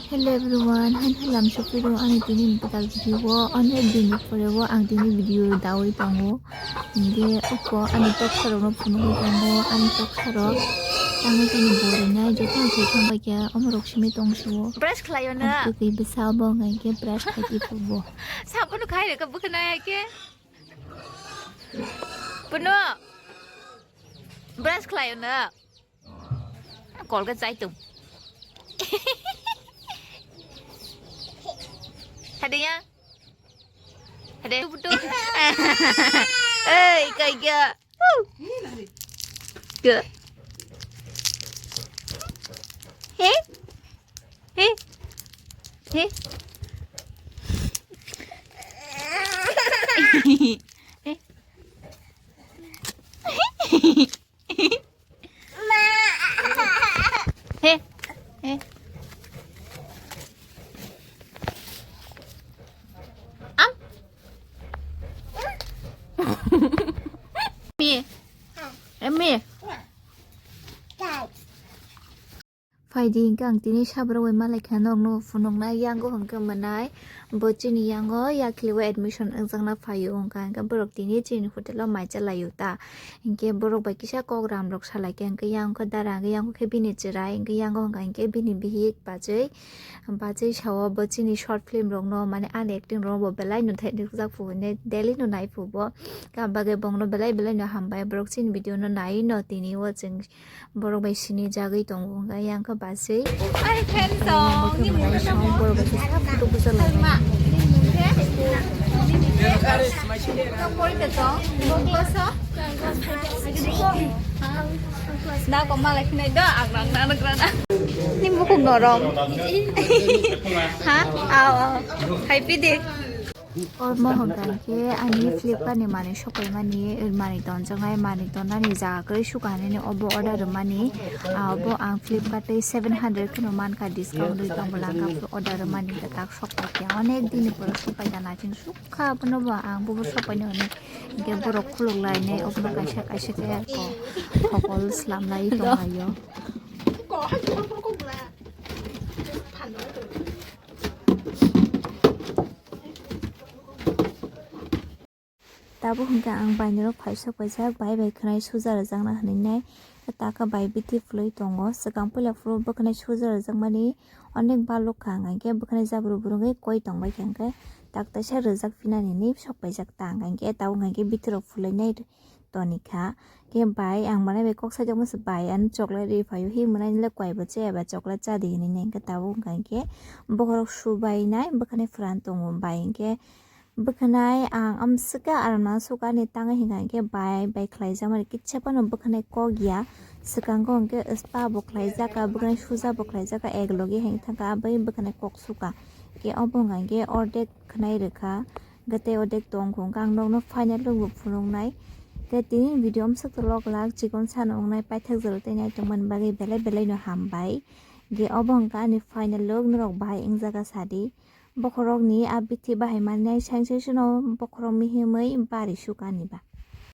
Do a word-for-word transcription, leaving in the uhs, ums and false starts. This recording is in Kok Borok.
Hello everyone, hain halam sopiro ani tini ni kwtal video o, onek din ni pore o ang tini video dawi tongo. Hingke uko ani toksa rok no phunugwi tongo, ani toksa rok tangwi tini borinai joto no thai thang bai khe omo rok simi tong sio. Brush khlai o na. Twi bwsa bo hwnka hingke brush khai di phubo. Sabun khai reka bwkhanai hai khe. Bono brush khlai o na. Kolga chai tung. Hade ya. Hade. Ei, kai ga. Ga. He? He? He? He? He, he. Am. Mi. Em mi. Phaidi hingke ang tini sabrok bai malai kha norokno phunuknai yango hingke mwnai bo chini yango yakhli o admission wngjakna phaio hingka hingke borok tini chini hotel o mai chalaio ta hingke borok bai kisa kok ram rok salai kha hingke yang khe dara hingke yang khe bini chwrai hingke yango hingka hingke bini bihik bachwi bachwi sao bo chini short film rok no mane ani acting rok bo belai no thai nukjak phu hine daily no nai phu bo ka bagwi bongno belai belai no hambai borok chini video no nai no tini o chwng Borok bai sini jagwi tongo, hwnka yang khe bachwi. Ari fan song, ni mung khe tamo? Borok bai khe photo bwsa lai. Salma, ni mung khe? Ni mung khe? Tong pori khe tong, bo class o? Da ko mala khinai do, ang rang na rang na. Ni mukung norong. Ha? Aw, aw. Hai pidi. Omo hwnka hwnkhe ani Flipkart ni manwi sopaimani, manwi tonjaknai, manwi tonnani jaga kwrwi suka hinwi obo order rwmani. Ah, obo ang Flipkart tei seven hundred kheno mankha, discount rwi tongbo langkha, order rwmani hwnkhe tak sokpaikha. Onek dini pore sopaikha, naising sukha abono bo, ang bobo sopaino hinwi. Hwnkhe borok khuluk lainai, obono kaisa kaisa khe kokol slamlai tonglaio. Tabuk hwnkhe ang bainirok phaisok paijak, bai bai khwnai suja rwjakna hwnwi nai. Taka bai bithi phlwi tongo, swkang puila phuru bwkhwnai suja rwjakmani onek balok kha, hwnkhe bwkhwnai jabru bwrwngwi koi tongbaikha, hwnkhe tak taisa rwjak phinani hinwi sok paijak ta, hwnkhe tabuk hwnkhe bithirok phlwi nai. Toni kha. Khe bai ang mwnai bai kok saijakmani se bai ano chocolate ri phaio, hi mwnai le koi bo chaya ba chocolate cha di hinwi nai khe tabuk wngkha hinkhe bokhorok su bai nai bwkhani pran tongo bai hinkhe bwkhwnai ang amswkha aram nang sukha ani tangwi hinkha hinkhe bai bai khlai jakmani kisa phano bwkhwnai kok ya swkango hinkhe spa bo khlai jakha bwkhwnai suja bo khlai jakha ek logi hai thangkha bai bwkhwnai kok sukha khe obo wngkha hinkhe ordek khwnai rwkha. Hwnkhe tei odek tong kho, hwnkhe ang nokno final look bo phunuknai. Hwnkhe tini video amswk tolok lak chikon sano wngnai paithak jora tei naitokmani bagwi belai belai no hambai. Hwnkhe obo hwnkhe ani final look, norok bahai wngjaga sadi. Bokhorokni a bithi bahai mannai sengsesono bokhorok mihimwi bari sukani ba.